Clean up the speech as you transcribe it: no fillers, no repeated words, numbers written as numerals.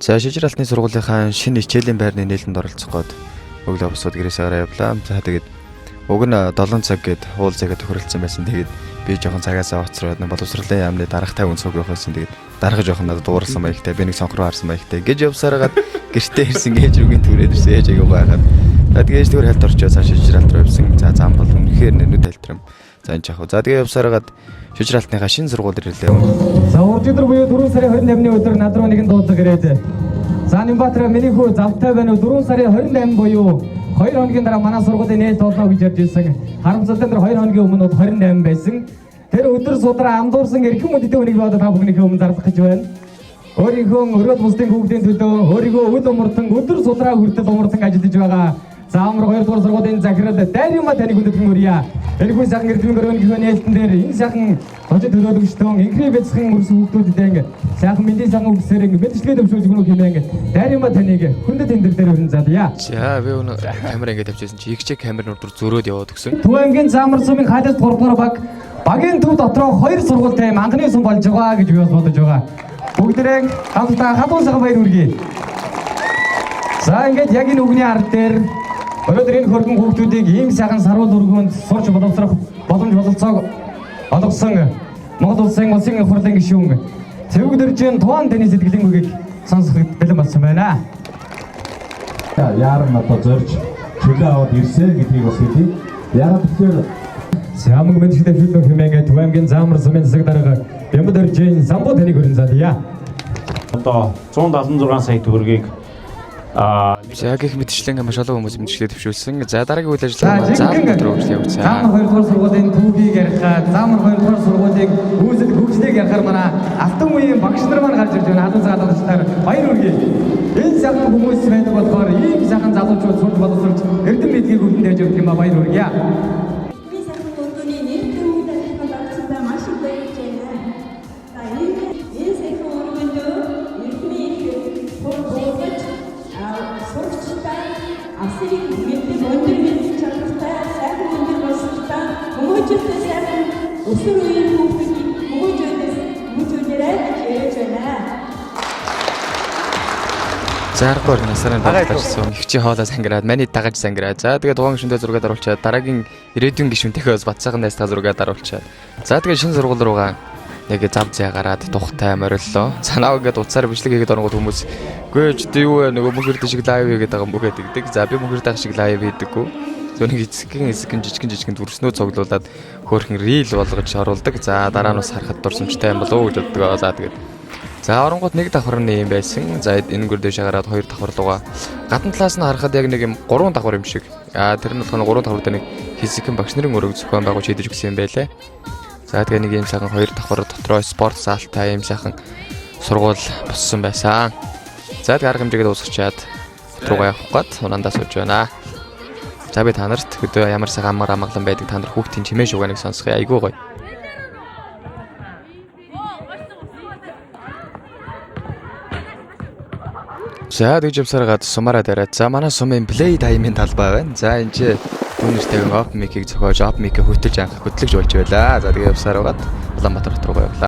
За, шижир алтны сургуулийнхаа шинэ хичээлийн байрны нээлтэнд оролцох гээд өглөө босоод гэрээсээ гараа явлаа. За, тэгээд уг нь 7 цаг гээд уул цагаа тохиролцсон байсан. Тэгээд би жоохон цагаасаа хоцроод боловсролын яамны дарахтай үн цуг явах байсан. Тэгээд дарах жоохон надад дуурсан маягтай. Би нэг сонх руу харсан маягтай. Гэж явсараад гэртээ ирсэн, ээж рүүгийн түрээд ирсэн. Ээж аягүй гайхаад. За, тэгээд ээж түр хальт орчоо цааш шижир алт руу явсан. За, зам бол үнэхээр нүд альтрам. За, энэ жаах. За, тэгээд явсараад шижир алтныхаа шинэ сургууль ирлээ. За, урд өдөр буюу 4 сарын 28-ны өдөр над руу нэгэн дуудлага ирээд, "За, Нямбатар, миний хүү завтай байна уу? 4 сарын 28 буюу 2 хоногийн дараа манай сургуулийн нээлт болно" гэж ярьж ирсэн. Харамсалтай нь 2 хоногийн өмнө бол 28 байсан. Тэр өдөр судраа андуурсан эрхэм хүндтэй хүнийг би одоо та бүхнийхээ өмнө зарлах гэж байна. Өөрийнхөө өрөөд бусдын хүүхдийн төлөө өөрийгөө үл умардан, өдөр судраа хүртэл умардан ажиллаж байгаа Заамар 2 дугаар сургуулийн захирал Дайрима таныг хүндэтгэн хүрье. Энэхүү сайхан эрдэмтэн өрөөнийхөө нээлтэн дээр энэ сайхан хожид төлөөлөгчдөн инхри бяцхан өрс хүүхдүүдтэй сайхан мэндийн сайхан үгсээр мэндчилгээ дэвшүүлж өгнө хэмээн Дайрима таныг хүндэт тэмдэг дээр өрн залъя. За, би өнө камер ингэ тавьчихсан чи ихчээ камер нүдэр зөрөөд яваад өгсөн. Төв аймгийн Заамар сумын хайлт 3 дугаар баг багийн төв дотроо хоёр сургуультай анхны сум болж байгаа гэж би бас бодож байгаа. Бүгдээрээ хамтдаа халуун сайхан баяр хүргэе. За, ингээд яг энэ үгний ард дээр өнөөдөр энэ хөргөн хүүхдүүдийг ийм сайхан саруул өргөөнд сурч боловсрох боломж бололцоог олгосон Монгол улсын улсын их хурлын гишүүн Цэвэг Туан таны сэтгэлийн үгийг сонсоход бэлэн болсон байна. Яаран одоо зорж чөлөө аваад ирсэн гэдгийг бас хэлье. Яагаад тэгэхээр За, мөн мэндчилгээ дэвшүүлэх хэмээн Төв аймгийн Заамар сумын засаг дарга Бямбадөржийн Самбуу таныг өрн залъя. Одоо 176 сая төгрөгийг За, гэх мэтчлэн маш олон хүмүүс мэндчилгээ дэвшүүлсэн. За, дараагийн үйл За, ажиллагаа маань заавал жинхэнэ өдөр хөгжил явагдсан. Заамар 2 дугаар сургуулийн түүхийг ярихаар, Заамар 2 дугаар сургуулийн үүсэл хөгжлийг ярихаар манай алтан үеийн багш нар маань гарч ирж байна. Халуун цагаан залуучдаар баяр хүргэе. Энэ сайхан хүмүүс байдаг болохоор ийм сайхан залуучууд сурч боловсрч эрдэм мэдлэгийг өвдөн тавьж явдаг юм а, баяр хүргье. Би сайхан өргөний нээлттэй үйл ажиллагаанд оролцсондоо маш их баярлж байна. За, энэ сайхан өргөндөө эрдмийн их хур буулгаж сурагчдаа асар их мэдлэг, өндөр мэдлэг чадвартай, сайхан өндөр боловсролтой, хүмүүжүүлэлтээ сайхан өсвөр үеийн хүүхдүүдийг хөгжүүлээрэй гэж яриад байна. За, аргагүй насарын дагаж их чи хоолой сангираад, маний дагаж сангираад. За, тэгээд дугаан гишүүнтэй зураг даруулчаад, дараагийн ирээдүйн гишүүнтэйхээ бас Батсайхан найстаа зураг даруулчаад. За, тэгээд шинэ сургууль руугаа нэг зав зээ гараад тухтай мориллоо. За, наа ингээд утсаар бичлэг хийгээд оронгууд хүмүүс "Гүй ч юу вэ, нөгөө мөнхөрдөө шиг live хийгээд байгаа юм" гэдэг. За, би мөнхөрдөө шиг live хийдэггүй. Зөв нэг эцэгхэн эсэгэн жижигэн жижигэн дүрснөө цуглуулад хөөрхөн reel болгож оруулдаг. За, дараа нь бас харахад дурсамжтай юм болов уу гэж боддог. За, тэгээд за, оронгууд нэг давхарны юм байсан. За, энэгээр дэше гараад хоёр давхар руугаа. Гадна талаас нь харахад яг нэг юм гурван давхар юм шиг. А тэр нь болохоор гурван давхар дээр нэг хэсэгхэн багш нарын өрөөг зохион байгуулж хийдэж өгсөн юм байлээ. За, тэгээ нэг юм сайхан хоёр давхар дотроо спорт заалтай юм сайхан сургууль боссон байсан. За, тэгээ арга хэмжээгээ дуусгачаад хот руугаа явах гээд унандаа сууж байна. За, би та нарт хөдөө ямар сайхан амар амгалан байдаг та нар хүүхдийн чимээ шугааныг сонсгоё. Айгуу гоё. За, тэгж явсараад сумаараа дараад, за, манай сумын play time-ын талбай байна. За, энэ чи түүнэртэйг off mic-ийг зохиож, off mic-ийг хөтөлж анх хөтлөгч болж байлаа. За, тэгээ явсаар байгаад Улаанбаатар хот руугаа явлаа.